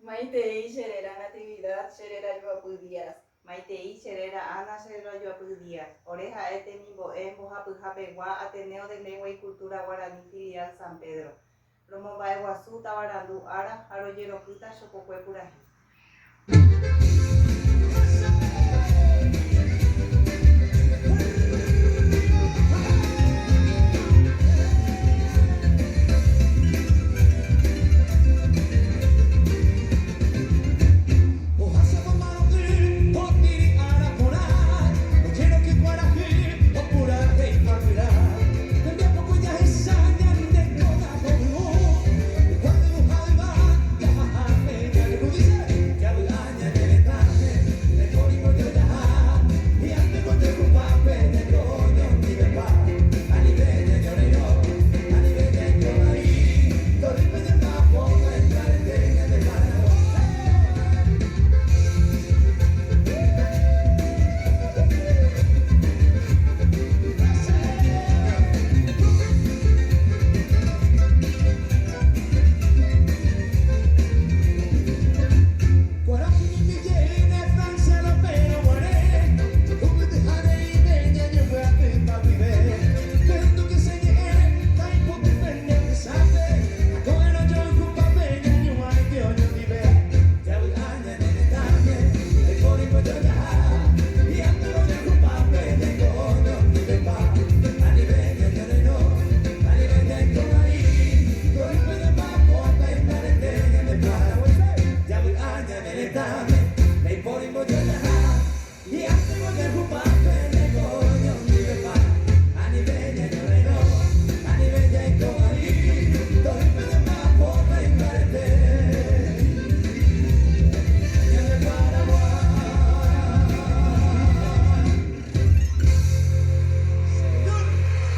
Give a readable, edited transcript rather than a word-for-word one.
Maitei che réra Natividad, che réra Joapy Díaz. Maitei che réra Ana, che réra Joapy Díaz. Ore ha'e temimbo'e mbohapyhapegua Ateneo de Lengua y Cultura Guaraní Filial San Pedro. Romomba'eguasu tavarandu ára ha rojerokýta chokokue purahéi.